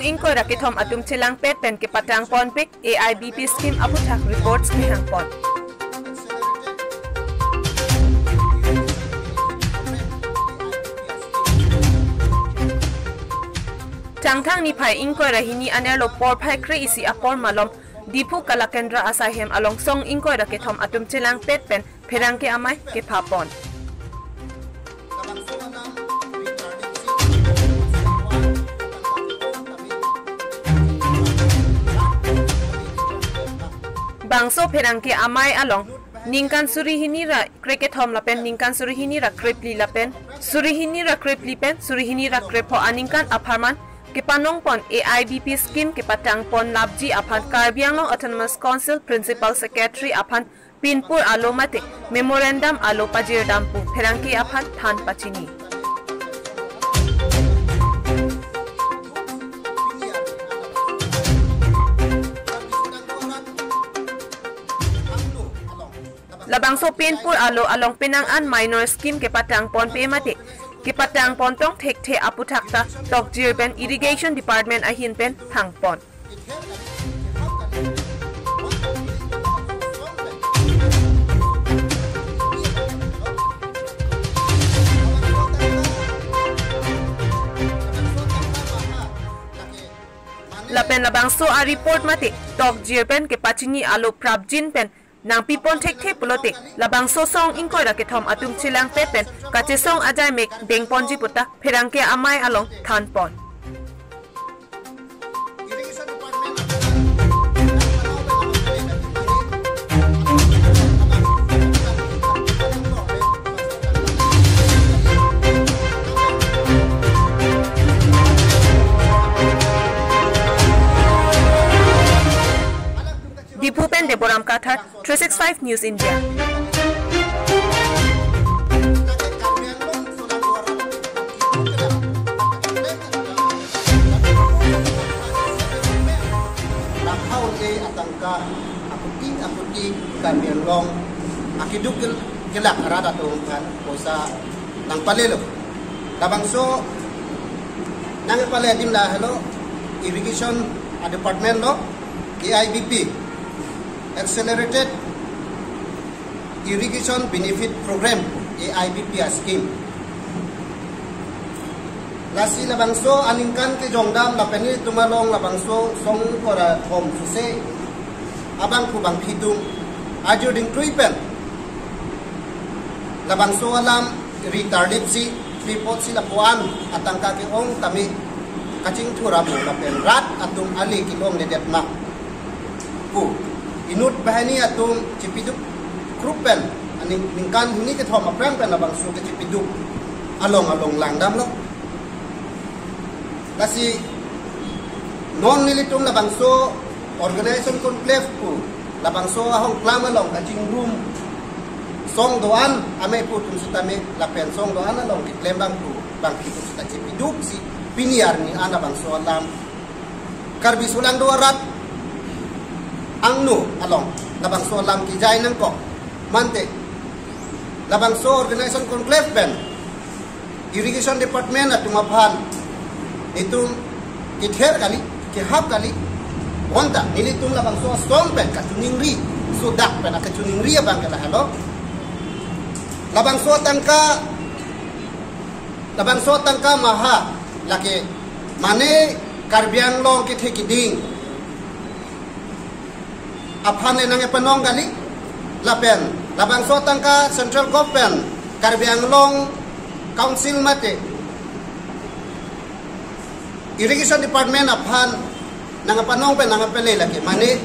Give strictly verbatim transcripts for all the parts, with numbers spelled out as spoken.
ingkoi ra kethom atum chelangpet pen kepatang ponpik A I B P scheme aputhak reports kehang pon. Thangthang niphai ingkoi ra hini anerlo porphai kre-isi apor malom Diphu Kalakendra asai hem along song ingkoi ra kethom atum chelangpet pen pherangke amei kepha pon. Bangso pherangke amei along ningkan suri hini ra krekethom lapen ningkan suri hini ra krephli lapen suri hini ra krephli pen suri hini ra krepho aningkan apharman kepanong pon A I B P scheme kepatang pon lapji aphan Karbi Anglong Autonomous Council Principal Secretary aphan pinpur alo mate memorandum alo pajir dam pu pherangke aphan than pachini. Labangso pinpur alo along penang an minor scheme kepatang ponpe mate kepatang pontong thekthe aputhak ta tokjir pen Irrigation Department ahin pen thang pon. Lapen labangso a-report mate tokjir pen kepachini alo prapjin pen nangpi pon thekthe pulote labangso song ingkoi ra kethom atum chelangpet pen kachesong ajai mek deng ponji pu ta pherangke amei along than pon. Diphu pen Deboram Kathar, three six five News India. Langkha-un-e atangka akuti akuti Karbi Anglong akeduk kel-, kelak arat atum aphan poisa nangpalelo. Labangso nangpale adim lahelo Irrigation a-Department lo, A I B P, Accelerated Irrigation Benefit Program, A I B P a-scheme. Lasi labangso aningkan kejongdam lapen nelitum along labangso song ingkoi ra thom suse abangphu bangphi atum ajir dingtui pen labangso alam ri tarlipsi, ri apotsi lapu-an atangka ke-ong tame kachingthur amo lapen rat atum ale kelongledet ma pu inut banghini atum chipiduk krup pen aning ningkan hini kethom aphrang pen labangso kechipiduk along along langdamlo. Lasi non nelitum labangso organization conclave pu labangso ahongklam along kachingrum song do-an amei pu atum sitame lapen song do-an along keklem bangphu bangphi atum sita chipiduksi pini arni an labangso alam Karbi Solangdo arat angno along labangso alam kejai nangkok mante labangso organization conclave pen Irrigation Department atum aphan nelitum kether kali, kehap kali, bonta nelitum labangso asong pen kachiningri, sodak pen kachiningri abang ke lahelo. Labangso atangka, labangso atangka maha lake mane Karbi Anglong kethe kiding aphan le nangkepanong kali, lapen labangso atangka Central Government, Karbi Anglong Council mate Irrigation Department aphan nangkepanong pen nangkepale lake mane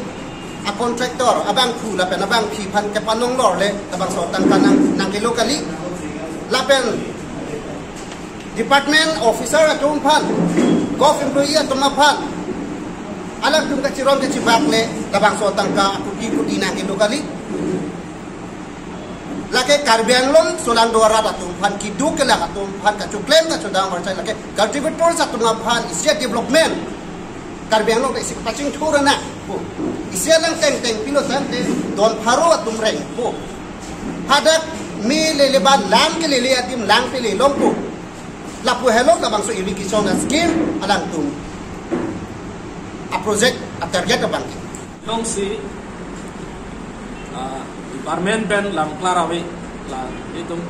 a-contractor abangphu lapen abangphi aphan kepanong lor le labangso atangka nang nangkelo kali, lapen department officer atum aphan, govt employee atum aphan, alangtum kachiron kachibak le labangso atangka akuti kuti nangkelo kali. Lake Karbi Anglong Solangdo arat atum aphan keduk kelak atum aphan kachoklem kachodam archai lake cultivators atum aphan isi a-development Karbi Anglong isi pachingthur nang pu. Isi alang teng teng pilo tangte don pharo atum reng pu. Hadak me lele ban lang kelele adim lang pele long pu. Lapu helo labangso irrigation a-scheme alangtum project a target abang ke. Jongsi, ah, department pen lam klar ave, la itum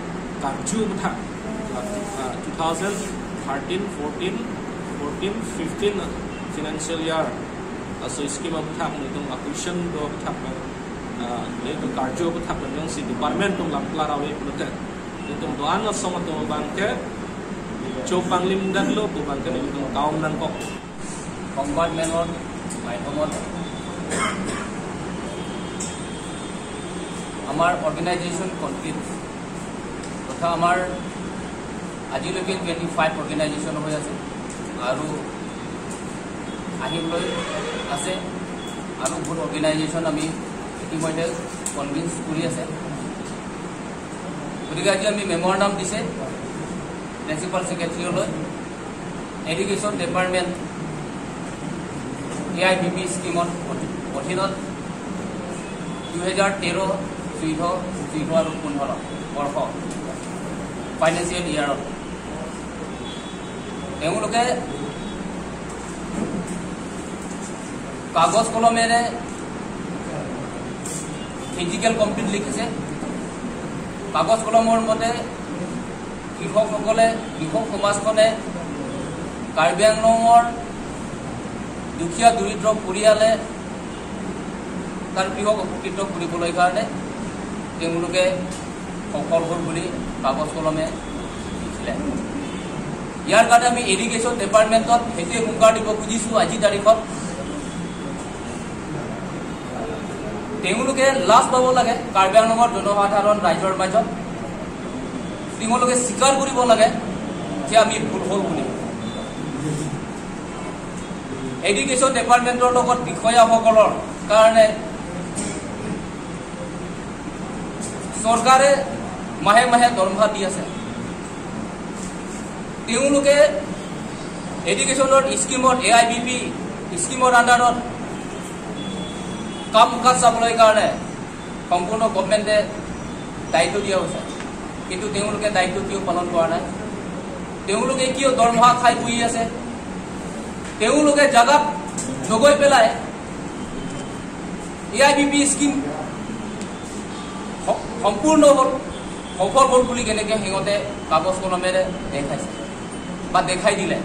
karju aputhak, la, ah, two thousand thirteen, fourteen, fourteen, fifteen financial year, ah, so scheme aputhak itum acquisition do aputhak, ah, itum karju aputhak jongsi department atum lam klar ave pulote, itum do-an asong atum abang ke chopanglim daklo pu abang ke itum kaum nangkok. সংবাদমেলৰ মাধ্যমত আমাৰ organisation conflict তথা আমাৰ আজিলৈকে twenty five organisation হৈ আছে আৰু আহিবলৈ আছে আৰু বহুত অৰ্গেনাইজেশ্যন আমি ইতিমধ্যে কনভিন্স কৰি আছে। গতিকে আজি আমি মেমৰেণ্ডাম দিছে প্ৰিন্সিপাল ছেক্ৰেটাৰীলৈ। Education department A I B P স্কিমত অধীনত দুহেজাৰ তেৰ, চৈধ্য, চৈধ্য আৰু পোন্ধৰ বৰ্ষ ফাইনেন্সিয়েল ইয়াৰত তেওঁলোকে কাগজ কলমেৰে ফিজিকেল কমপ্লেইন লিখিছে। কাগজ কলমৰ মতে কৃষকসকলে, কৃষক সমাজখনে কাৰ্বি আংলঙৰ দুখীয়া দৰিদ্ৰ পৰিয়ালে তাৰ কৃষক উপকৃত কৰিবলৈ কাৰণে তেওঁলোকে সফল হ'ল বুলি কাগজ কলমে লিখিলে। ইয়াৰ কাৰণে আমি এডুকেশ্যন ডিপাৰ্টমেণ্টত সেইটোৱে হুংকাৰ দিব খুজিছোঁ আজিৰ তাৰিখত। তেওঁলোকে লাজ পাব লাগে কাৰ্বি আংলঙৰ জনসাধাৰণ ৰাইজৰ মাজত। তেওঁলোকে স্বীকাৰ কৰিব লাগে যে আমি ভুল হ'ল বুলি। এডুকেশ্যন ডিপাৰ্টমেণ্টৰ লগত বিষয়াসকলৰ কাৰণে চৰকাৰে মাহে মাহে দৰমহা দি আছে। তেওঁলোকে এডুকেশ্যনৰ স্কিমত, এ আই বি পি স্কিমৰ আণ্ডাৰত কাম কাজ চাবলৈ কাৰণে সম্পূৰ্ণ গভৰ্ণমেণ্টে দায়িত্ব দিয়া হৈছে, কিন্তু তেওঁলোকে দায়িত্ব কিয় পালন কৰা নাই? তেওঁলোকে কিয় দৰমহা খাই বহি আছে? তেওঁলোকে জাগাত নগৈ পেলাই A I B P scheme স-, সম্পূৰ্ণ হ'ল, সফল হ'ল বুলি কেনেকে সিহঁতে কাগজ কলমেৰে দেখাইছে বা দেখাই দিলে?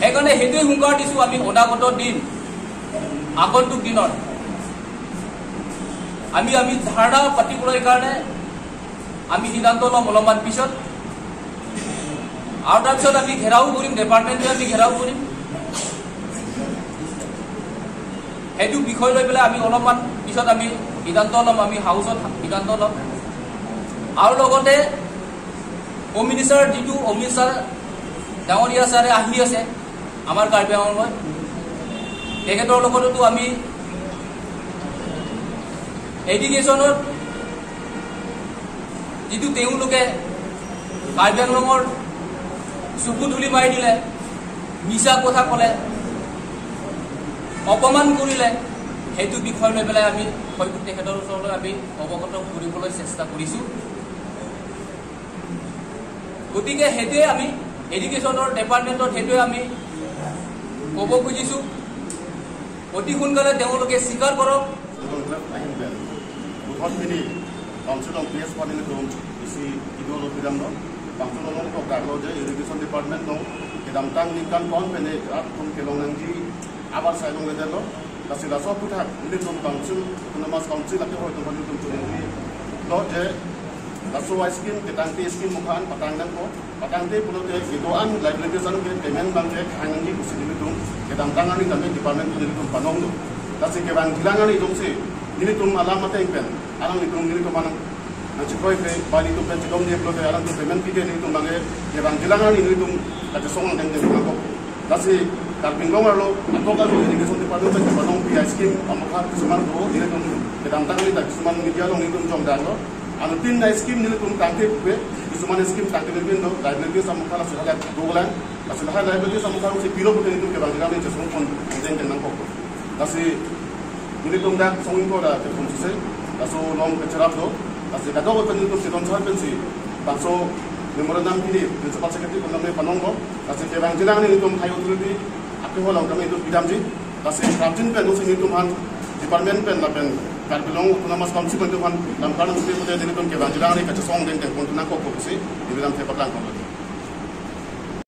সেইকাৰণে সেইটোৱে হুংকাৰ দিছোঁ আমি অনাগত দিন, আগন্তুক দিনত আমি, আমি ধাৰণা পাতিবলৈ কাৰণে আমি সিদ্ধান্ত ল'ম অলপমান পিছত। আৰু তাৰপিছত আমি ঘেৰাও কৰিম, ডিপাৰ্টমেণ্টে আমি ঘেৰাও কৰিম। সেইটো বিষয় লৈ পেলাই আমি অলপমান পিছত আমি সিদ্ধান্ত ল'ম, আমি হাউচত সিদ্ধান্ত ল'ম। আৰু লগতে হোম মিনিষ্টাৰ যিটো অমিত শ্বাহ ডাঙৰীয়া ছাৰে আহি আছে আমাৰ কাৰ্বি আংলঙলৈ, তেখেতৰ লগতো আমি এডুকেশ্যনত যিটো তেওঁলোকে কাৰ্বি আংলঙৰ চকু ধূলি মাৰি দিলে, মিছা কথা ক'লে, অপমান কৰিলে, সেইটো বিষয় লৈ পেলাই আমি হয়তো তেখেতৰ ওচৰলৈ আমি অৱগত কৰিবলৈ চেষ্টা কৰিছোঁ। গতিকে সেইটোৱে আমি এডুকেশ্যনৰ ডিপাৰ্টমেণ্টত সেইটোৱে আমি ক'ব খুজিছোঁ, অতি সোনকালে তেওঁলোকে স্বীকাৰ কৰক। Buthot pini Council of P S Panitum isi ido lo pidam lo, Council of Kok Daglo je Irrigation Department no kedamtang ningkan pon pene atum kelong nangji abar sai long lo. Lasi laso aputhak nelitum Council, Autonomous Council ake hoi tum nelitum chuningri lo je laso a scheme, ketangte scheme mukha an patang nangkok, patangte pulote kedo-an liabilities an ke payment abang ke khang nangji pusi nelitum kedamtang arni tame department nelitum panong do. Lasi kevang jilang arni jongsi nelitum alam ateng pen alanglitum nelitum anang nangchikroikre, ba nelitum pen chidom je pulote alangtum payment pike nelitum abang ke kevang jilang arni nelitum kachesong angdeng deng nangkok. Lasi Karbi Anglong arlo atok arlo Irrigation Department pen kepanong pi a scheme amokha kisuman do, nelitum kedamtang arni ta kisuman media along nelitum jongdaklo. Anuttin a scheme nelitum tangte pupe, kisuman scheme tangte nelitum do, liabilities amokha lasi hadak dolang, lasi lahai liabilities amokha si pilo pute nelitum kevang jilang arni chesong pon angdeng deng nangkok. Lasi nelitum dak songingko da kethum suse, laso along kecherap do, lasi kadokave pen nelitum chedon sar pensi, bangso memorandum pini Principal Secretary pen namne panong do, lasi kevang jilang arni nelitum high authority, Tingho along kami itu pidamji, lasi prapjin pen nusini tum aphan department pen lapen Karbi Anglong Autonomous Council pen tum aphan lam karna mesti pute nelitum kevang jilang ri kachesong dengdeng pon tunang kok kosi, nelitum thepaklang kok.